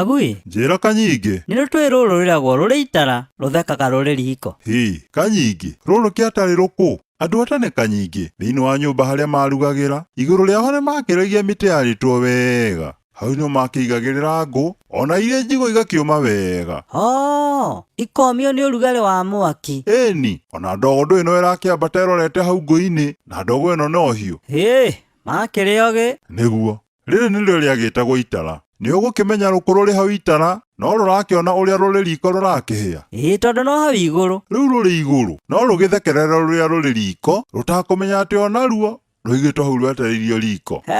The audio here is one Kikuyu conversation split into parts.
Agui, Njĩra Kanyingĩ. Nĩ rũtũĩ rũrũ rwĩragwo rũrĩ itara rũthekaga rũrĩ riko. Hĩ, Kanyingĩ, rũrũ kĩatarĩ rũkũ? Andũ a tene Kanyingĩ, thĩinĩ wa nyũmba harĩa marugagĩra, igũrũ rĩaho nĩ makĩragia mĩtĩ yarĩtwo wega. Hau nĩho makĩigagĩrĩra ngũ, ona iria njigũ igakĩũma wega. Hoo, ikomio nĩ ũrugarĩ wa mwaki. Ĩni, ona ndogo ndũĩ no ĩrakĩambata ĩrorete hau ngũ-inĩ, na ndogo ĩno no hiũ. Hĩ, makĩrĩ ogĩ. Nĩguo. Rĩrĩ nĩrĩo rĩagĩtagwo itara. Nĩ ũgũkĩmenya rũkũ rũrĩ hau itara, no rũrakĩona ũrĩa rũrĩ riko rũrakĩhĩa. Ĩĩ tondũ no hau igũrũ. Rĩu rũrĩ igũrũ, no rũgĩthekerere rũrĩa rũrĩ riko, rũtakũmenya atĩ o naruo rũigĩtwo hau rwetereirio riko. He,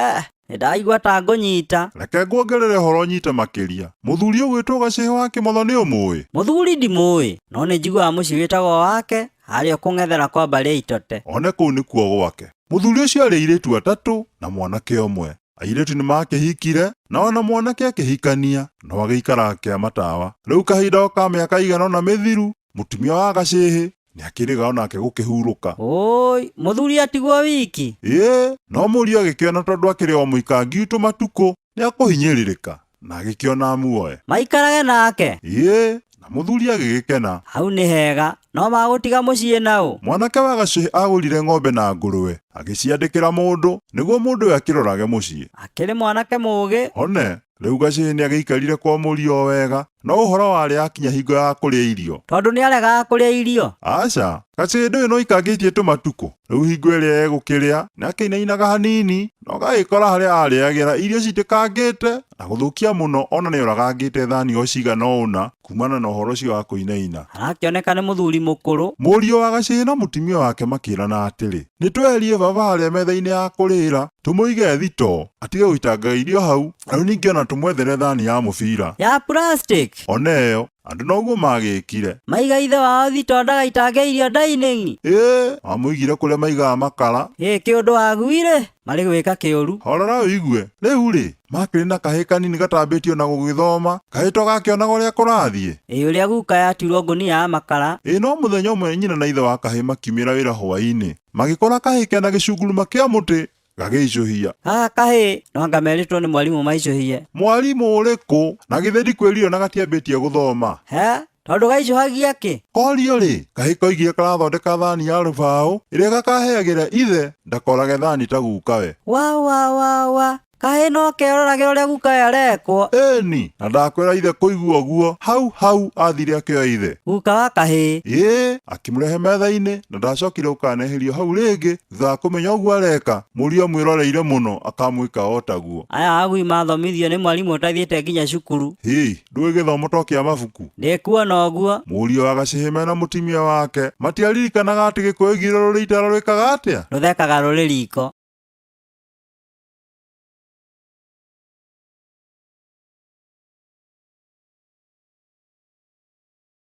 nĩ ndaigua ta ngũnyita. Reke nguongerere ũhoro ũnyite makĩria. Mũthuri ũgwĩtwo Gacĩhĩ wa Kĩmotho nĩ ũmũĩ? Mũthuri ndimũĩ, no nĩ njiguaga mũciĩ wĩtagwo wake harĩa ũkũng'ethera kwa mbarĩ ya Itote. One kũu nĩkuo gwake. Mũthuri ũcio arĩ airĩtu atatũ na mwanake ũmwe. Airĩtu nĩ makĩhikire na ona mwanake akĩhikania no agĩikara kĩa matawa. Rĩu kahinda o ka mĩaka ĩigana ũna mĩthiru, mũtumia wa Gacĩhĩ nĩ akĩrĩga onake gũkĩhurũka. Ũũi, mũthuri atigwo wiki? Ĩĩ, no mũriũ agĩkĩona tondũ akĩrĩ o mũikangi witũ matukũ, nĩ akũhinyĩrĩrĩka na agĩkĩona amuoe. Maikarage nake? Ĩĩ, na mũthuri agĩgĩkena. Hau nĩ hega, no magũtiga mũciĩ na ũ? Mwanake wa Gacĩhĩ agũrire ng'ombe na ngũrũwe, agĩciandĩkĩra mũndũ, nĩguo mũndũ ũyũ akĩrorage mũciĩ. Akĩrĩ mwanake mũũgĩ. One, rĩu Gacĩhĩ nĩagĩikarire kwa mũriũ o wega, no ũhoro warĩ akinya hingo ya kũrĩa irio. Tondũ nĩaregaga kũrĩa irio? Aca, Gacĩhĩ ndũĩ no aikangĩtie tũmatukũ. Rĩu hingo ĩrĩa egũkĩrĩa, nĩakĩinainaga hanini, na ũgagĩkora harĩa arĩagĩra irio citĩkangĩte, na gũthũkia mũno ona nĩoragangĩte thani o cigana ũna kumana na ũhoro ũcio wa kũinaina. Arakĩoneka nĩ mũthuri mũkũrũ. Mũriũ wa Gacĩhĩ na mũtumia wake makĩrana atĩrĩ, Nĩ tweherie baba harĩa metha-inĩ ya kũrĩra, tũmũige thitoo, atige gũitangaga irio hau, rĩu ningĩ ona tũmwethere thani ya mũbira. Ya plastic? Ona ĩyo, andũ noguo magĩkire. Maiga ithe wao thitoo ndagaitange irio dining? Ĩĩ, mamũigire kũrĩa maigaga makara. Ĩ kĩũndũ aguire? Marĩ gwĩka kĩũru. Horera ũigue, rĩu-rĩ, makĩrĩ na kahĩĩ kanini gatambĩtio na gũgĩthoma, kahĩĩ to gakĩonaga ũrĩa kũrathiĩ? Ĩ ũrĩa guka yatuirwo ngũnia ya makara. Ĩ no mũthenya ũmwe nyina na ithe wa kahĩĩ makiumĩra wĩra hwaĩ-inĩ, magĩkora kahĩĩ kena gĩcunguruma kĩa mũtĩ gagĩicũhia. Gaka kahĩĩ no anga merĩtwo nĩ mwarimũ maicũhie. Mwarimũ ũrĩkũ? Na githĩ ndikwĩrire ona gatiambĩtie gũthoma? He? Tondũ gaicũhagia kĩ? Korio-rĩ, kahĩĩ koigire karathondeka thani ya rũbaũ ĩrĩa gakaheagĩra ithe ndakorage thani ta gukawe. Wa wa wa wa! Kahĩĩ no keroragĩra ũrĩa gukawe arekwo. Ĩni, na ndakwĩra ithe kũigua ũguo, hau hau athire akĩoya ithe. Guka wa kahĩĩ. Ĩĩ, akĩmũrehe metha-inĩ na ndacokire gũkaneherio hau rĩngĩ thutha wa kũmenya ũguo areka, mũriũ amwĩroreire mũno akamwĩka o taguo. Aya agui mathomithio nĩ mwarimũ ũtathiĩte nginya cukuru. Hĩ, ndũĩ gĩthomo to kĩa mabuku? Ndĩkuona ũguo. Mũriũ wa Gacĩhĩ mena mũtimia wake matiaririkanaga atĩ Gĩkũyũ oigire rũrĩ itara rwĩkaga atĩa? Rũthekaga rũrĩ riko.